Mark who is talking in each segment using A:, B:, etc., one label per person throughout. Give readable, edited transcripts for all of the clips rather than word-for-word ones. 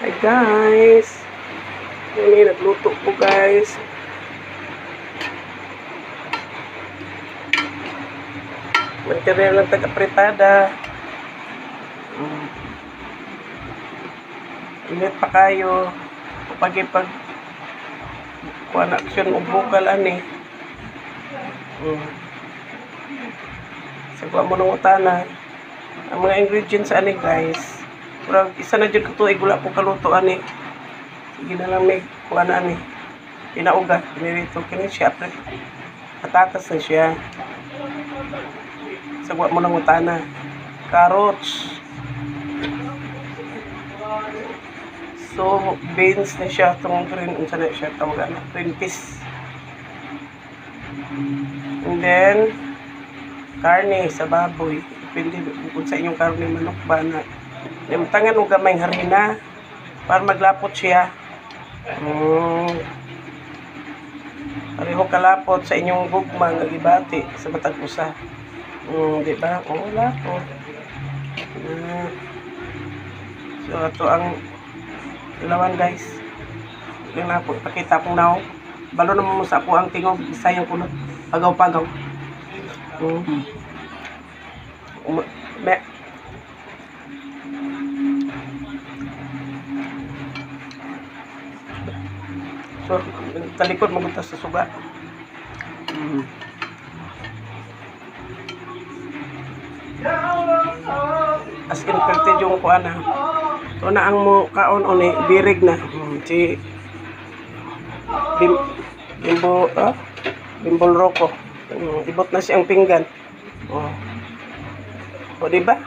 A: Hi guys. Ngayon, nagluto ko, guys. Material lang taga-apretada. Ingat pa kayo. Kapag ipag kuha na aksyon og bukal ani. Sa kuha mo ng utana. Ang mga ingredients ani, guys. Murag isa na jud ka tuig wala ko kaluto ani. Sige na lang, may kuha na ani. Pinauga, pinirito kini siya. Patatas na siya. Sagwa mo ng utana. Carrots. So, beans na siya. Itong green, unsa na siya tawag ano? Green peas. And then, karne sa baboy. Depende kung sa inyong karne, manok ba na. Tangan og gamay harina para maglapot siya. Pareho kalapot sa inyong gugma nga gibati sa matag usa. Di ba? Oh, lapot. So, ato ang ilawan, guys. Yung na po, pakita kong naong. Balo naman mo sa ako ang tingog, Bisayang kulot. Pagaw-pagaw. Me. So, talikod mo sa suga. As in, perte yung kuan na. Ito na ang mo kaon oni, birig na. Si Bimbo, ah? Bimbol Rocco. Ibot na siyang pinggan. Oh. O, di ba?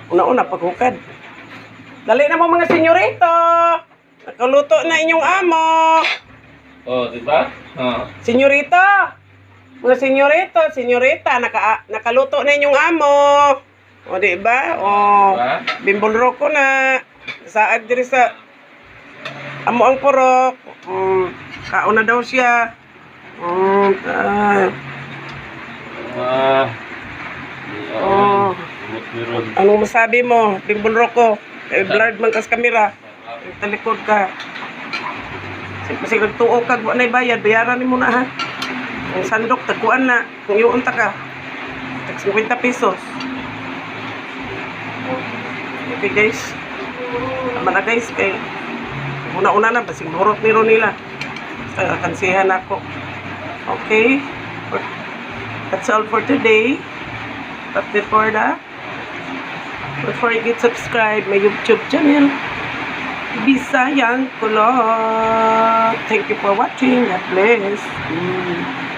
A: Una-una, paghukad. Dali na mo, mga senyorito! Nakaluto na inyong amo!
B: Oh, di ba? Oh.
A: Senyorito! Mga senyorito, senyorita, nakaluto na inyong amo! O, di ba? O,
B: Diba?
A: Bimbol Rocco na. Saad diri sa amo ang purok. Kaon na daw siya. Ah,
B: Ah.
A: Oh.
B: Meron.
A: Anong masabi mo, Bimbol Rocco? Eh, blurred man kas kamera. Talikod ka. Kasi nagtuo ka, wa na'y bayad, bayaran nimo na ha. Ang sandok, tagkuan na. Kung iyon ta ka, tag 50 pesos. Okay guys. Tama na guys, kay una-una na, basing hurot ni nila. Basta kansihan ako. Okay. That's all for today. But before that, before you get subscribe my YouTube channel, Bisayang Kulot. Thank you for watching. God bless.